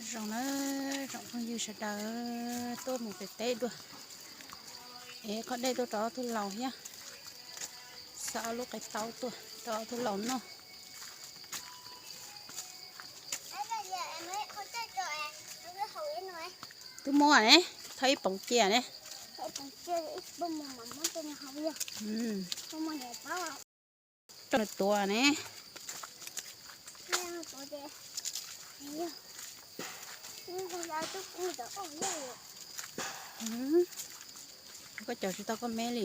Zoo na, tsoom phooj ywg sawv daws tuaj mus pem teb dua. Es qhov dej tuaj rau ob tug laus thiab, xa ob lub qe taub tuaj rau ob tug laus noj. Twb muab ne, thauj ib poom cia ne. Rau nws tuav ne. Koj cov tsis tau koj me li.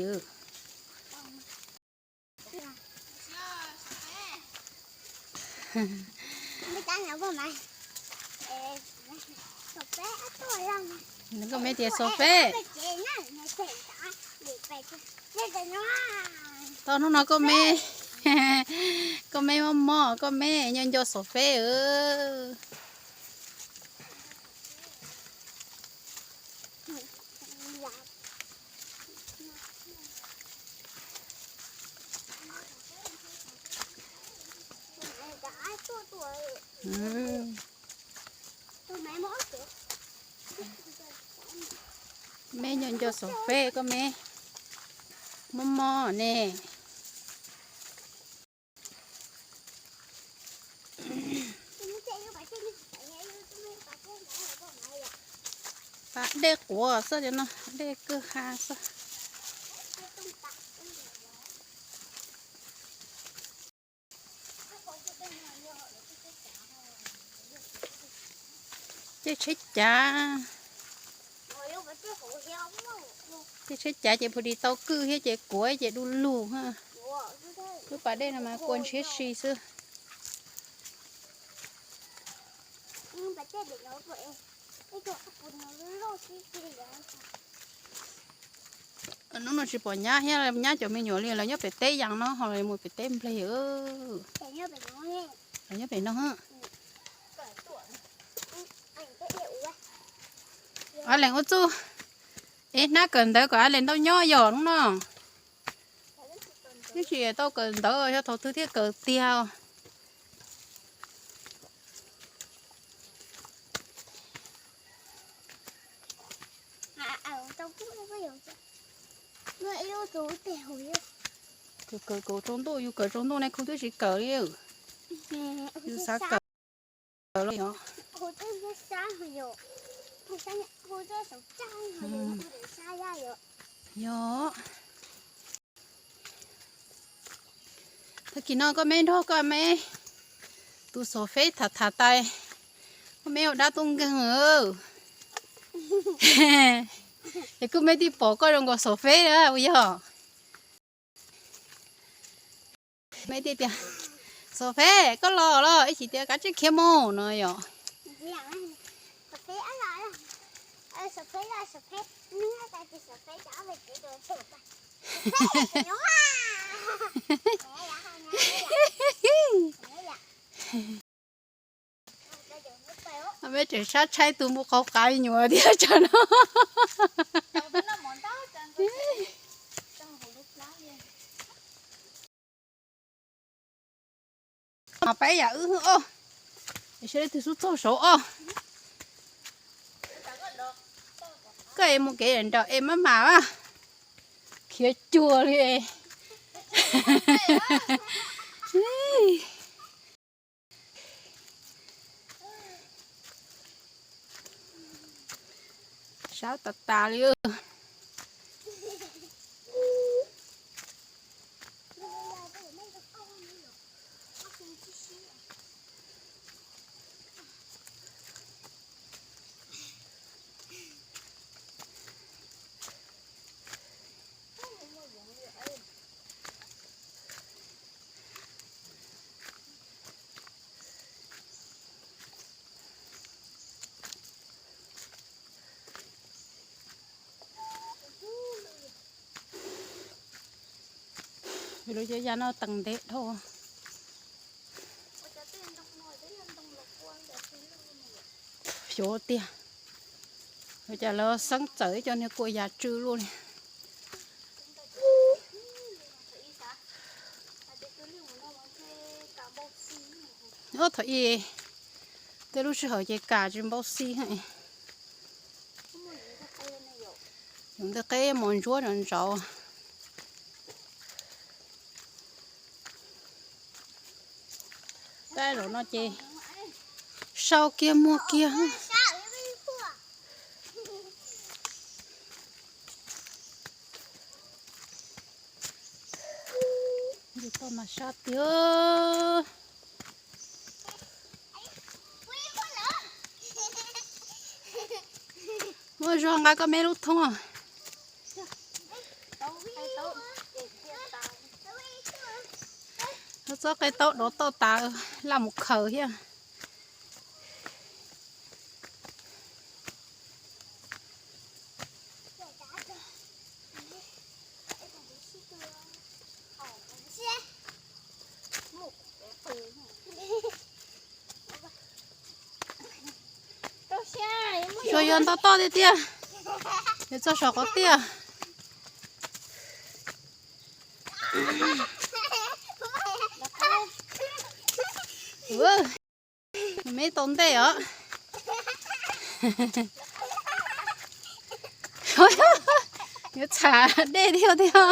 Nws koj me tias xos feb. Tau hnub no koj me, koj me mob mob, koj me nco nco xos feb. Me nco nco xov feb koj me, mob mob ne. Pas dej quav xwb, cov no dej kwj ha xwb. Tej tsheb cav, tej tsheb cav ces puag di tau kwj thiab ces kuav ces du lug. Lub pas dej no mas kua ntshiab si xwb. Hnub no tsis pom nyab thiab, nyab cov me nyuam li lawv nyob pem teb yees no ho lawv mus pem teb npleg. Lawv nyob pem no. Ab lees ua txuj, es hnab kawm ntawv kom ab lees tau nyob yom hnub no. Twb tsis tau kawm ntawv, yog thaum twg thiaj kawm tiag. Kawm kawm tsaus ntuj, yus kawm tsaus ntuj ne, kuv twb tsis kawm li. Yus xav kawm los yog. Yog. Tag kis no koj me nrog koj me tus xov feb tham tham tais, koj me ua dab tub nkeeg. Es kuj me tij pom koj zoo nkaus xov feb na puas yog? Me tij tias, xov feb koj los los, ib chim tias kav tsij khiav mus no yom. Me tseem sab tshaib tus mus qhauv qav nyuam thiab tsam no. Mas pab yam wb os, es sawv daws twb xub txog saud os. Koj es mus kev nram es maj mam, khiav cuag li. Sab tas tas li. Lub cov ya no tees ntev dhau. Xyov tiag, ua cas lawv xeeb txawm ib co niag kua yas tsw luaj li. Ob thaum ub, Tej lub sij hawm ces kam tsis npau xi. Yus ntawm qeb mos ntsuab ntawd ntsauv. Tab zaum no ces sau kiag muag kiag. Yus toj mas sab tiag. Muaj zog nqa koj me lub thoob. Txob qe taub dov toj tas, laj mus khaws thiab. Xyov yog nto toj tiag tiag, yuav txog saum qhov tiaj. Me tau ntej os. Yuav txham dej thiab tiag.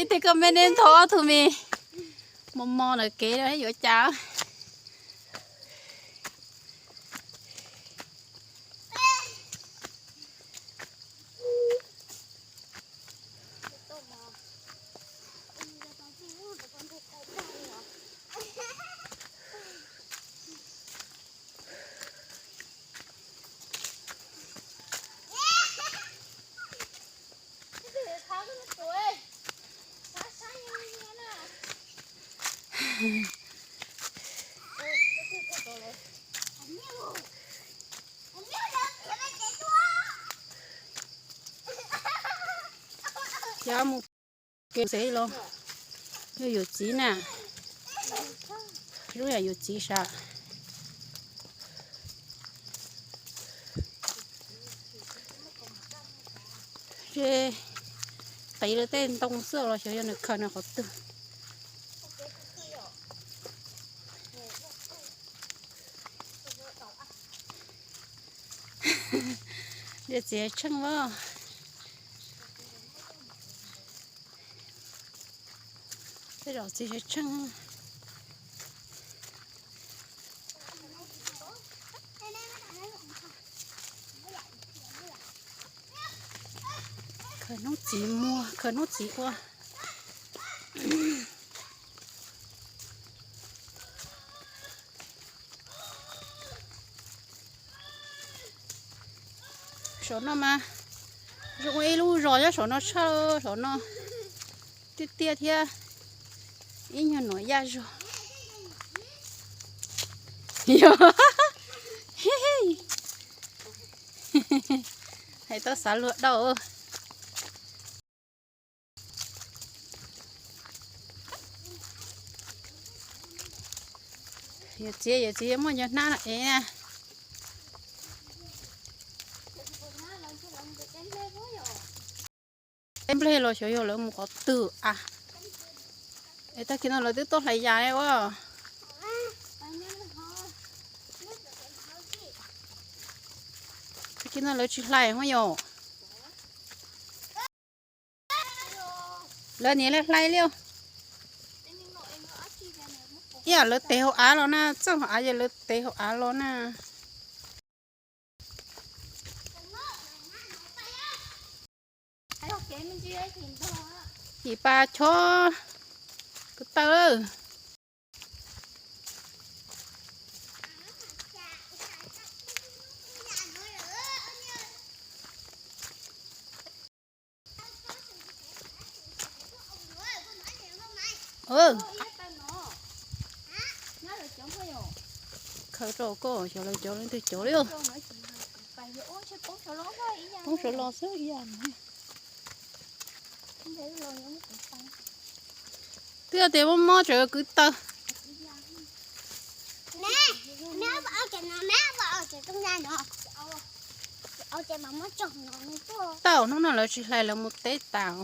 Ib teg koj me neb nthos ob tug me mos mos ntawm kev yuav cas. Cov mus kev xev los yog yus txiv na, lub yam yus txiv sav. Ces qiv lawv tej ntoo xwb los xyov yog nws khaws nws qhov twg. Txiv tsheej los. Tej zaum txiv tsheej. Khaws hnub txiv muag, khaws hnub txiv ua. Saum no mas zoo ib lub zos nyob saum no tshaj, saum no tiaj tiaj thiab ib nyuag nuam yaj zog. Hais tau xav luag dauj. Yawm txiv, yawm txiv muaj cov hnab no es na. Teb nplej los xyov yog lawv mus qhov twg a. Es tag kis no lawv twb tuaj hlais yas ua. Tag kis no lawv tsis hlais ho yom. Lawv niam lawv hlais li. Ib yam lawv tev hauv av los na, txawj hauv av ces lawv tev hauv av los na. Yim pas chob kwv taw. Khaws rau koj, xyov lawv cov leej twg cov li. Poob saum los xwb ib yam. Twb tias mob mob tseem kwv taw. Tau hnub no lawv tsis hlais lawv mus teb tas.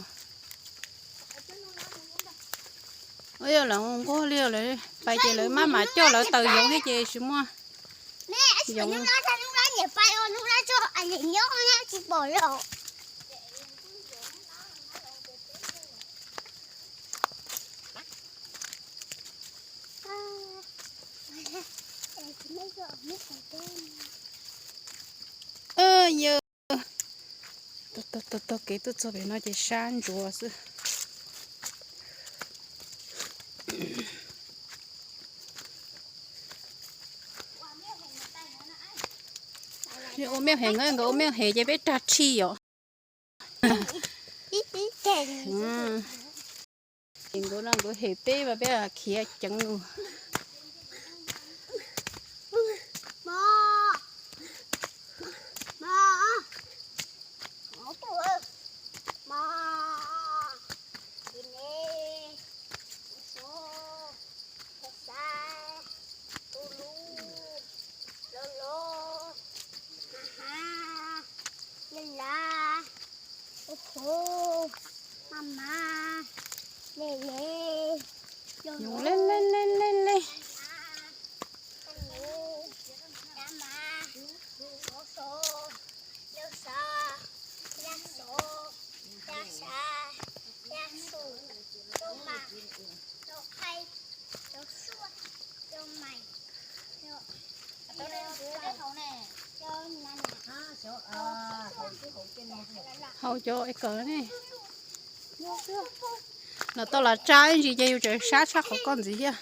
Yog lawv nquag li lawv pais ces lawv maj mam coj lawv taws yoov thiab ces tsis muaj yoov. Yog taug taug kev tuaj txog pem no ces sab ntsuav xwb. Ua miaj hev, nkawd ua miaj hev ces peb rag rhi os. Ces nkawd no nkawd hem peb mas peb khiav ceev. Yoov le le le le le. Haus cov es kawm ne. Los tau los tsa ib ntsis ces yus tseem sab tshaj qhov koj ntxiv thiab.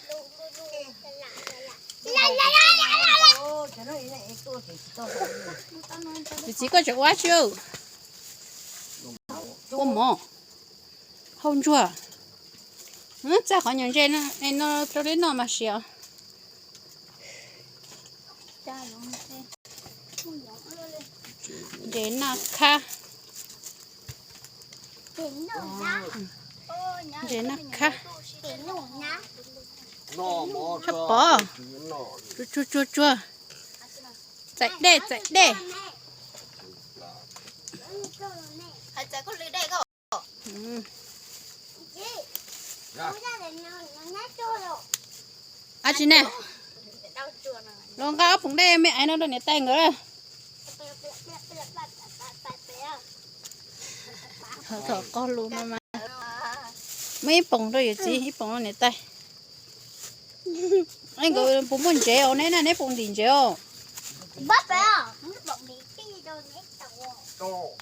Yawm txiv koj tseem ua tsi? Ua mov, hau ntsuag. Txaj qhov nyuag ntses no rau peb noj mas siav. Ntses naj khab. Ntses naj khab. Tshaj pov. Tsuag tsuag tsuag. Txaim dej txaim dej. Ab tsi ne, los nqa ob poom dej me aiv no rau niam tais nkawd. Tom qog lus no mas muaj ib poom rau yawm txiv, ib poom rau niam tais. Nkawd puas muaj ntsev os, neb na, neb puas ntim ntsev os?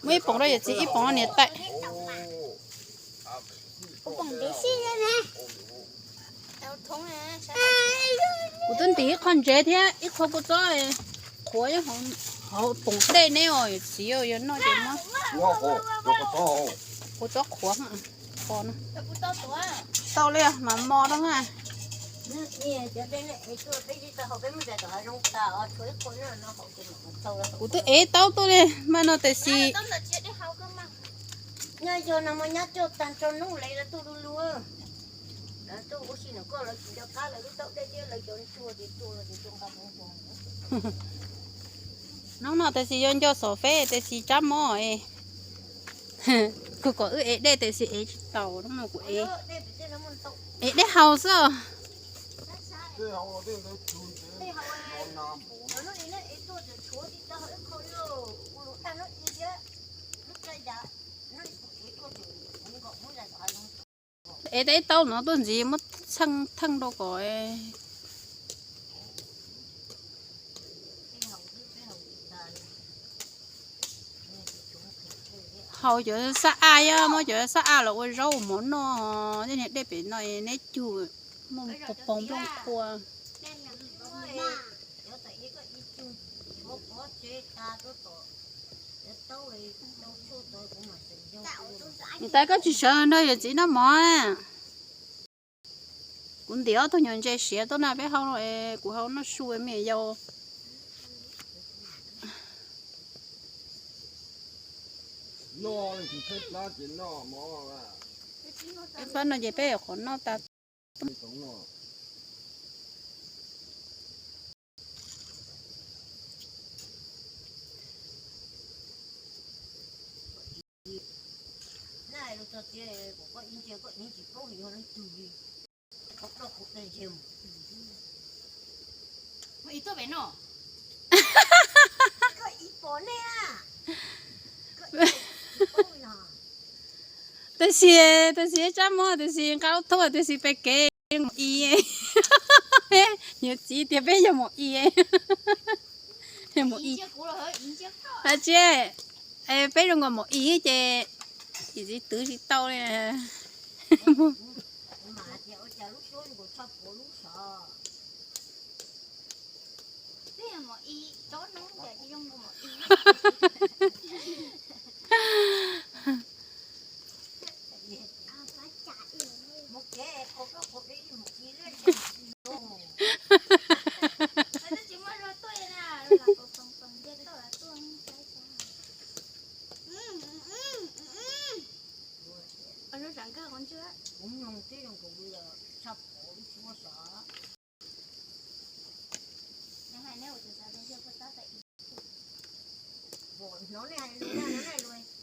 Muaj ib poom rau yawm txiv, ib poom rau niam tais. Kuv twb ntim ib qho ntsev thiab ib qho kua txob qhuav hauv poom dej neb os, yawm txiv, yog noj ces muab kua txob qhuav. Tau li mas mos rau na. Kuv twb ev taub tuaj li mas no tab sis hnub no tab sis yuav nco xov feb tab sis tsab mob. Kuv kom wb ev dej tab sis ev tsis tau, kuv ev dej haus xwb. Ev tau ib taub no tuaj ntxiv muab txheej theej rau kom haus cov xab aj, muab cov xab aj los ua zaub ua mov noj. Tej niag dej pem no neb cug muaj pob nplooj qhua. Niam tais, koj tsis sawv nrog yawm txiv noj mov na? Kuv ntim ob tug nyuag ntses siav tuaj na peb hau, kuv hau noj su me yau. Peb pab no ces peb qhov noj tas. Ib tuaj pem no. Tab sis, tab sis tsab muag, tab sis nqa lub thub, tab sis pem kev maum i. Yog txiv tias peb yog maum i. Maum i. Tsis, peb zoo nkaus maum i ces yus txiv twv tsis tau li. Hnov nej hais lus, hnov nej lus.